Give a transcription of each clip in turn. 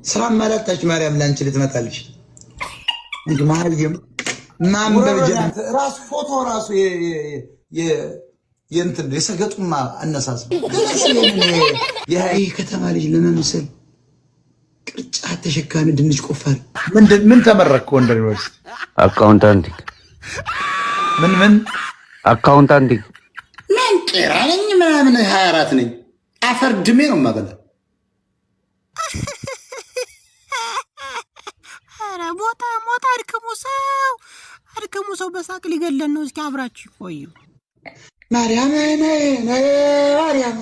ስራ መላጣች ማርያም ለአንቺ ልትመጣልሽ ማርያም ማንበብ ራሱ ፎቶ ራሱ የእንትን የሰገጡማ አነሳስ ይህ ከተማ ልጅ ለመምሰል ቅርጫት ተሸካሚ ድንች ቆፋሪ። ምን ተመረክ? ጎንደር ዩኒቨርሲቲ Accountanting። ምን ምን Accountanting። ምን ቄራ ነኝ ምናምን 24 ነኝ። አፈር ድሜ ነው የማበላ። ኧረ ሞታ ሞታ፣ አድክሙ ሰው አድክሙ ሰው፣ በሳቅ ሊገለን ነው። እስኪ አብራችሁ ቆዩ። ማርያም ማርያም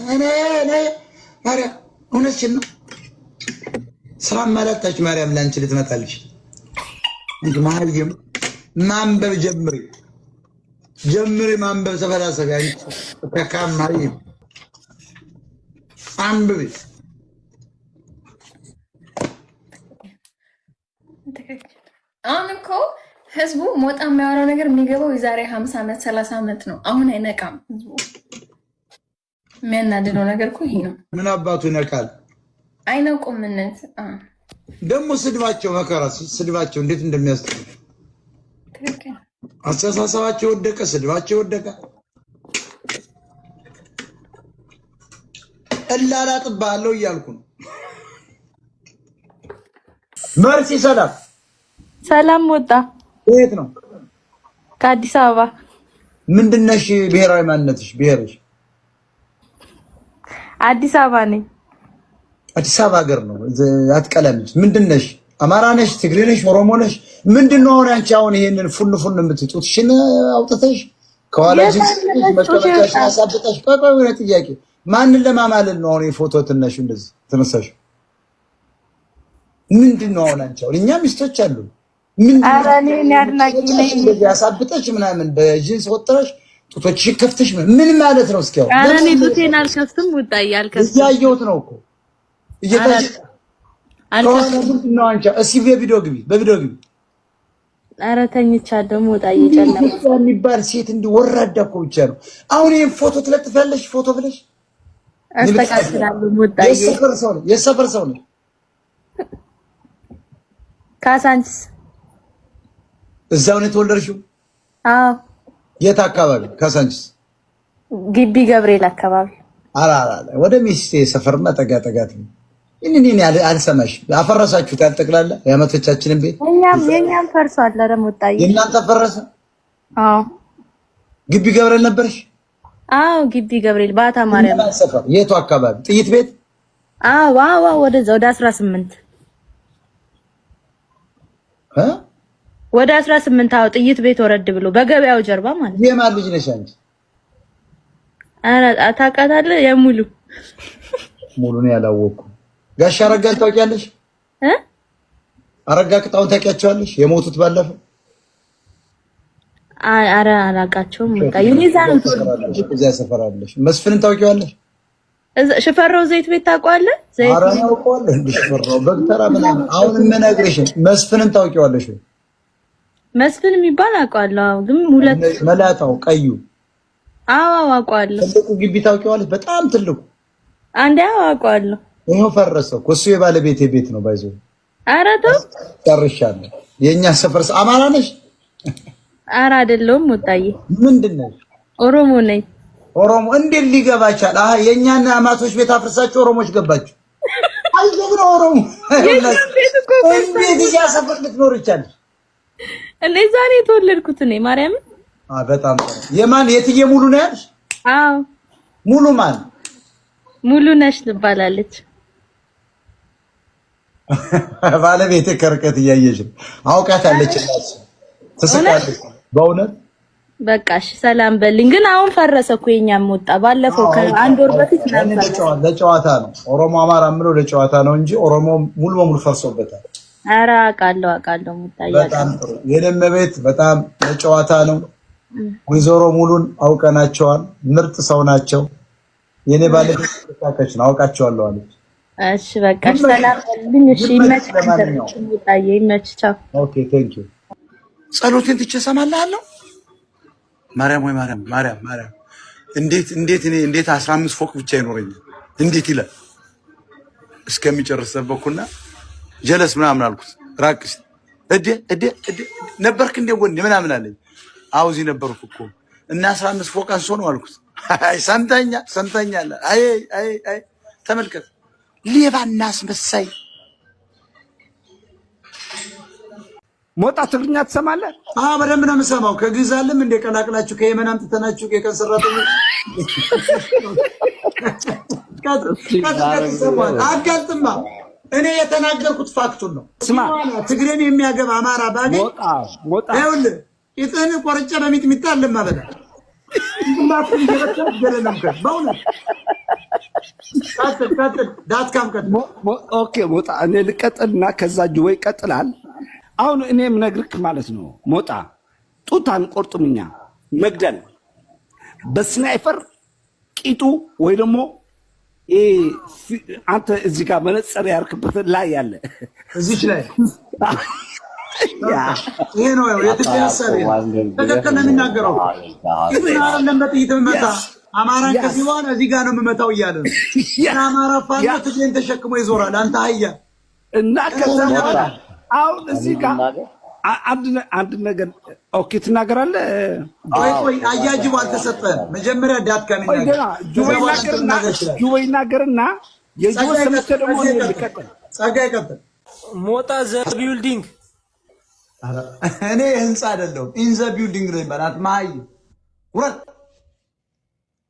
ማርያም፣ እውነትሽን ነው። ስራ መላጣች ማርያም ለአንቺ ልትመጣልሽ። ማርያም ማንበብ ጀምሪ ጀምሪ፣ ማንበብ ተፈላሰፊ። አንቺ ተካም ማርያም አንብቢ። አሁን እኮ ህዝቡ ሞጣ የሚያወራው ነገር የሚገባው የዛሬ 50 ዓመት 30 ዓመት ነው። አሁን አይነቃም ህዝቡ። የሚያናድደው ነገር እኮ ይሄ ነው። ምን አባቱ ይነቃል? አይነቁምነት ደግሞ ስድባቸው መከራ፣ ስድባቸው እንዴት እንደሚያስጠላ፣ አስተሳሰባቸው ወደቀ፣ ስድባቸው ወደቀ። እላላጥብሃለሁ እያልኩ ነው። መርሲ ሰላም ሰላም። ወጣ የት ነው? ከአዲስ አበባ። ምንድነሽ? ብሔራዊ ማንነትሽ? ብሔርሽ? አዲስ አበባ ነኝ። አዲስ አበባ ሀገር ነው። አትቀለምች። ምንድነሽ? አማራ ነሽ? ትግሬ ነሽ? ኦሮሞ ነሽ? ምንድነው አሁን አንቺ አሁን ይሄንን ፉን ፉን የምትይ ጡትሽን አውጥተሽ ከኋላ መቀመጫሽን አሳብጠሽ። ቆይ ቆይ፣ የሆነ ጥያቄ፣ ማንን ለማማለል ነው አሁን የፎቶ ትነሽ እንደዚህ ተነሳሽ? ምንድነው አሁን አንቺ አሁን እኛ ሚስቶች አሉ ምንድነው ያሳብጠሽ ምናምን በጂንስ ወጥረሽ ጡቶችሽን ከፍተሽ ምን ማለት ነው? እስኪ አሁን ኧረ እኔ ጡቴን አልከፍትም። ውጣዬ አልከፍትም። እያየሁት ነው እኮ እየታየ ከሆነ ምንድን ነው አንቺ? እስኪ በቪዲዮ ግቢ፣ በቪዲዮ ግቢ። ኧረ ተኝቻለሁ። ውጣዬ ጨለማ የሚባል ሴት እንዲህ ወራዳ እኮ ብቻ ነው። አሁን ይሄን ፎቶ ትለጥፊያለሽ? ፎቶ ብለሽ አስተካክላለሁ። ውጣዬ የሰፈር ሰው ነው፣ የሰፈር ሰው ነው። ካሳንቺስ። እዛው ነው የተወለድሽው? አዎ። የት አካባቢ ካሳንቺስ? ግቢ ገብርኤል አካባቢ። አራ ወደ ሚስቴ ሰፈርማ ጠጋ ጠጋት ነው። እኔ አልሰማሽ። አፈረሳችሁት ያልጠቅላላ የአመቶቻችንን ቤት። የኛም ፈርሷል። ኧረ ሞጣዬ የእናንተ ፈረሰ? አዎ። ግቢ ገብርኤል ነበርሽ? አዎ፣ ግቢ ገብርኤል ባታ ማርያም ሰፈር። የቱ አካባቢ? ጥይት ቤት? አዎ አዎ፣ ወደዛ ወደ 18 እ ወደ 18። አዎ፣ ጥይት ቤት ወረድ ብሎ በገበያው ጀርባ ማለት ነው። የማን ልጅ ነሽ አንቺ? ኧረ ታውቃታለህ? የሙሉ ሙሉ ነው ያላወቅኩ። ጋሽ አረጋን ታውቂያለሽ? እ አረጋ ቅጣውን ታውቂያቸዋለሽ? የሞቱት ባለፈው። አረ አላውቃቸውም። በቃ የኔዛ ነው። እዚያ ሰፈር አለሽ። መስፍንን ታውቂዋለሽ? ሽፈራው ዘይት ቤት ታውቀዋለህ? ዘይት ኧረ አውቀዋለሁ። እንደ ሽፈራው በግተራ ምናምን። አሁን የምነግርሽ መስፍንን ታውቂዋለሽ? መስፍን የሚባል አውቀዋለሁ። አዎ፣ ግን ሁለት መላጣው ቀዩ። አዎ አውቀዋለሁ። ትልቁ ግቢ ታውቂዋለሽ? በጣም ትልቁ። አንዴ አዎ አውቀዋለሁ። ይኸው ፈረሰ እኮ እሱ የባለቤቴ ቤት ነው። ባይዞ ኧረ ተው ጨርሻለሁ። የእኛ ሰፈር አማራ ነሽ? ኧረ አይደለሁም። ወጣዬ ምንድን ነሽ? ኦሮሞ ነኝ። ኦሮሞ እንዴት ሊገባ ቻለ? አሃ የእኛን አማቶች ቤት አፍርሳችሁ ኦሮሞች ገባችሁ። አየግነ ኦሮሞ እንዴት እዚያ ሰፈር ልትኖር ይቻላል? እኔ እዛ ነው የተወለድኩት እኔ ማርያምን። በጣም ጥሩ። የማን የትዬ ሙሉ ነው ያልሽ? አዎ። ሙሉ ማን? ሙሉ ነሽ ትባላለች። ባለቤቴ ከርቀት እያየሽ ነው። አውቃታለች፣ ትስቃለች። በእውነት በቃ እሺ፣ ሰላም በልኝ። ግን አሁን ፈረሰ እኮ የኛም ወጣ። ባለፈው ከአንድ ወር በፊት ለጨዋታ ነው ኦሮሞ አማራ የምለው ለጨዋታ ነው እንጂ ኦሮሞ ሙሉ በሙሉ ፈርሶበታል። ኧረ አውቃለሁ አውቃለሁ። በጣም ጥሩ የኔም ቤት በጣም ለጨዋታ ነው። ወይዘሮ ሙሉን አውቀናቸዋል። ምርጥ ሰው ናቸው። የኔ ባለቤት ታከች ነው አውቃቸዋለሁ አለች። እሺ በቃ ሰላም በልኝ። እሺ ይመች፣ ይመች። ቻው። Okay, thank you። ጸሎቴን ትቼ እሰማልሃለሁ። ማርያም ወይ ማርያም ማርያም ማርያም፣ እንዴት እንዴት እኔ እንዴት 15 ፎቅ ብቻ ይኖረኛል እንዴት ይላል። እስከሚጨርስ ጠበኩና ጀለስ ምናምን አልኩት። ራቅ ሲል እዴ እዴ እዴ ነበርክ እንዴ ጎኔ ምናምን አለኝ። አዎ እዚህ ነበርኩ እኮ እና 15 ፎቅ አንሶ ነው አልኩት። አይ ሰምተኛል ሰምተኛል። አይ አይ አይ ተመልከት፣ ሌባና አስመሳይ። ሞጣ ትግርኛ ትሰማለህ? አዎ በደንብ ነው የምሰማው። ከግዕዝ አለም እንደ ቀላቅላችሁ ከየመን አምጥተናችሁ የቀን ሰራተኞች። ቀጥል ቀጥል፣ ይሰማል። አጋልጥማ እኔ የተናገርኩት fact ኡን ነው። ስማ። ትግሬን የሚያገባ አማራ ባገኝ ሞጣ ሞጣ ይኸውልህ ቂጥህን ቆርጬ በሚጥሚጣ አለማበላ ጭንቅላትህን እየበተንኩ ገደል ነው የምከት። በእውነት ቀጥል ቀጥል፣ ዳትካም ቀጥል። Okay ሞጣ፣ እኔ ልቀጥልና ከዛ ጅቦ ይቀጥላል። አሁን እኔ የምነግርህ ማለት ነው ሞጣ፣ ጡት አንቆርጥም እኛ፣ መግደል በ sniper ቂጡ ወይ ደግሞ ይሄ አንተ እዚህ ጋር መነጽር ያርክበት ላይ ያለ እዚች ላይ ያ ይሄ ነው የትግሬ ሀሳብ ነው። ትክክል ነው የሚናገረው። ቂጡን አይደለም በጥይት የምመታ አማራን ከዚህ በኋላ እዚህ ጋር ነው የምመታው እያለ ነው። አማራ ፋኖ ትግሬን ተሸክሞ ይዞራል። አንተ አህያ። እና ከዛ በኋላ አሁን እዚህ ጋር አንድ ነገር okay ትናገራለህ። ቆይ ቆይ፣ አያጅቡ አልተሰጠህም። መጀመሪያ ዳትካም ቆይ ይናገር። ገና ጁቦ ከዛ በኋላ አንተ ይናገርና መናገር ይችላል። ጁቦ ይናገርና የጁቦ ጸጋ ሰምቼ ይቀጥል። ደግሞ እኔ ልቀጥል። ጸጋ ይቀጥል። ሞጣ the building። እኔ ህንፃ አይደለሁም፣ in the building ነው ይባላል። መሀይም ውረድ።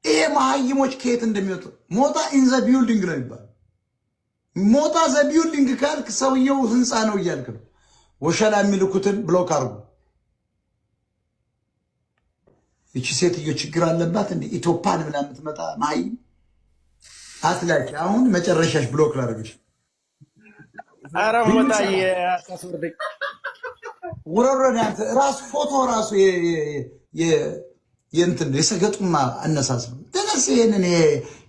ይሄ መሀይሞች ከየት እንደሚወጡ፣ ሞጣ in the building ነው ይባላል። ሞጣ the building ካልክ ሰውየው ህንፃ ነው እያልክ ነው። ወሸላ የሚልኩትን block አድርጉ። ይቺ ሴትዮ ችግር አለባት እንዴ? ኢትዮፓን ብላ የምትመጣ መሀይም አትላኪ። አሁን መጨረሻሽ block ላደርግሽ። ኧረ ሞጣዬ አታስወርደኝ። ውረረድ አንተ ራሱ ፎቶ ራሱ የእንትን የሰገጡማ አነሳስ ነው። ተነስ፣ ይሄንን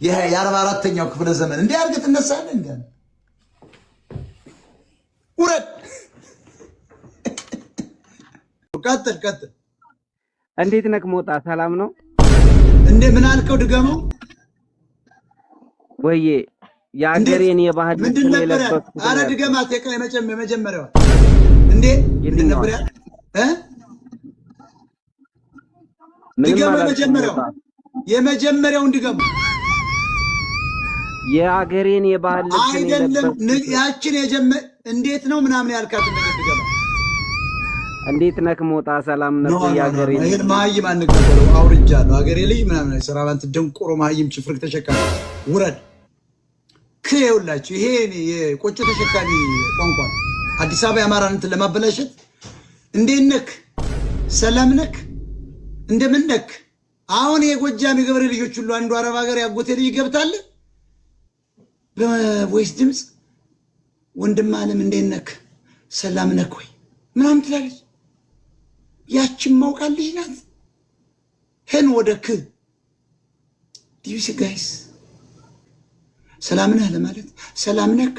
የ44ኛው ክፍለ ዘመን እንዲህ አድርገህ ትነሳለህ። እንዲ ውረድ። ቀጥል ቀጥል። እንዴት ነክ ሞጣ? ሰላም ነው? እንዴ ምን አልከው? ድገመው። ወዬ የአገሬን የባህል ምንድን ልብስ ነው ነበር ያልከው? የለበስኩት። አረ ድገማት። የመጀመሪያዋ እንዴ ምንድን ነበር ያልከው? እ ምንም ድገመው። አላልኩም። የመጀመሪያው ሞጣ። የመጀመሪያውን ድገመው። የአገሬን የባህል ልብስ ነው አይደለም የለበስኩት። ያችን እንዴት ነው ምናምን ያልካትን ነገር ድገመው። እንዴት ነክ ሞጣ? ሰላም no ነክ? no no፣ የአገሬን ይሄን መሀይም አንቀበለው። አውርጃለሁ። ሀገሬ ልጅ ምናምን አይሰራ። አንተ ደንቆሮ መሀይም ችፍርግ ተሸካሚ ውረድ። ይኸውላችሁ ይሄ የቆጮ ተሸካሚ ቋንቋ ነው። አዲስ አበባ የአማራን እንትን ለማበላሸት እንዴት ነክ፣ ሰላም ነክ፣ እንደምን ነክ። አሁን የጎጃም የገበሬ ልጆች ሁሉ አንዱ አረብ ሀገር ያጎቴ ልጅ ገብታለ በ voice ድምፅ ወንድም አለም እንዴት ነክ፣ ሰላም ነክ ወይ ምናምን ትላለች። ያችን ማውቃት ልጅ ናት። ህን ወደ ክ do you see guys፣ ሰላም ነህ ለማለት ሰላም ነክ።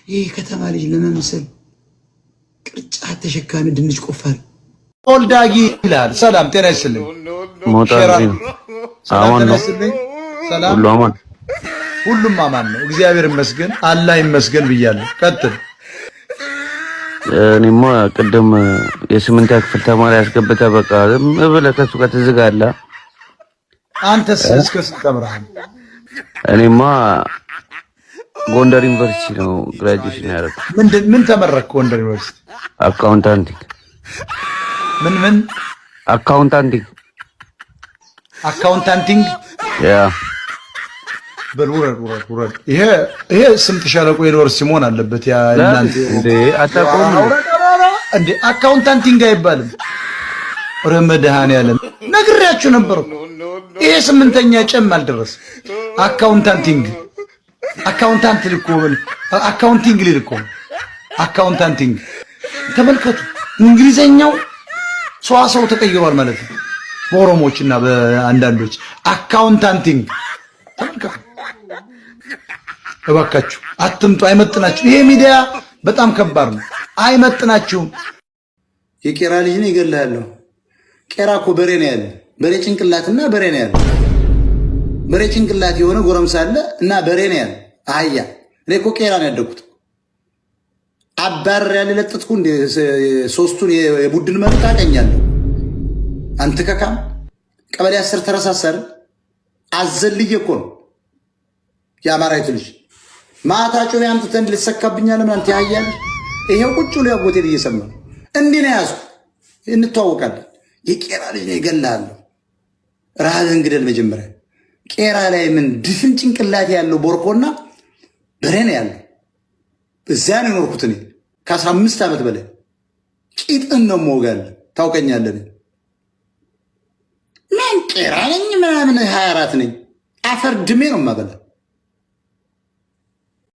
ይህ ከተማ ልጅ ለመምሰል ቅርጫት ተሸካሚ ድንች ቆፋሪ። ኦልዳጊ ይላል። ሰላም ጤና ይስጥልኝ። ሞጣ share እንዴት ነው? ሰላም አማን ጤና ነው? ይስጥልኝ። ሰላም። ሁሉ አማን? ሁሉም አማን ነው። እግዚአብሔር ይመስገን፣ አላህ ይመስገን ብያለሁ። ቀጥል። እኔማ ቅድም የስምንተኛ ክፍል ተማሪ ያስገብተህ በቃ ዝም ብለህ ከእሱ ጋር ትዝጋለህ። አንተስ እስከ ስንት ተምረሃል? እኔማ ጎንደር ዩኒቨርሲቲ ነው graduation ያደረኩት። ምንድን ምን ተመረክ? ጎንደር ዩኒቨርሲቲ? Accountanting። ምን ምን? Accountanting። Accountanting? Yeah. በል ውረድ ውረድ ውረድ። ይሄ ስምጥ ሸለቆ ዩኒቨርሲቲ መሆን አለበት። ያ እናንተ እንዴ አታውቀውም እንዴ? ውረድ፣ ኧረ፣ ኧረ፣ እንዴ accountanting አይባልም። ኧረ መድኃኒዓለም ነግሬያችሁ ነበር እኮ። ይሄ ስምንተኛ ጨም አልደረሰ። Accountanting accountant ልኮ accounting ሊል እኮ ነው። Accountanting ተመልከቱ። እንግሊዘኛው ሰዋሰው ተቀይሯል ማለት ነው። በኦሮሞዎች እና በአንዳንዶች accountanting ተመልከቱ። እባካችሁ አትምጡ፣ አይመጥናችሁ። ይሄ ሚዲያ በጣም ከባድ ነው፣ አይመጥናችሁም። የቄራ ልጅ ነው ይገልሃለሁ። ቄራ እኮ በሬ ነው ያለ፣ በሬ ጭንቅላትና በሬ ነው ያለ። በሬ ጭንቅላት የሆነ ጎረምሳ አለ እና በሬ ነው ያለ አህያ። እኔ እኮ ቄራ ነው ያደግኩት። አባር ያለለጥጥኩ እንደ ሶስቱን የቡድን መሪ ታቀኛለህ። አንተ ከካም ቀበሌ 10 ተረሳሰር አዘልዬ እኮ ነው የአማራዊቱ ልጅ ማታ ጮቤ አምጥተህ ልትሰካብኛለህ ምናምን ትያያለህ። ይሄው ቁጭ ብሎ ያጎቴን እየሰማ ነው። እንዲህ ነው ያዝኩ። እንተዋወቃለን። የቄራ ልጅ ነው ይገልሃለሁ። ራስህን ግደል መጀመሪያ። ቄራ ላይ ምን ድፍን ጭንቅላት ያለው ቦርኮና በሬ ነው ያለው። እዚያ ነው የኖርኩት እኔ ከ15 ዓመት በላይ ቂጥን ነው የምወጋልህ። ታውቀኛለህ። ምን ቄራ ነኝ ምናምን 24 ነኝ። አፈር ድሜ ነው የማበላ።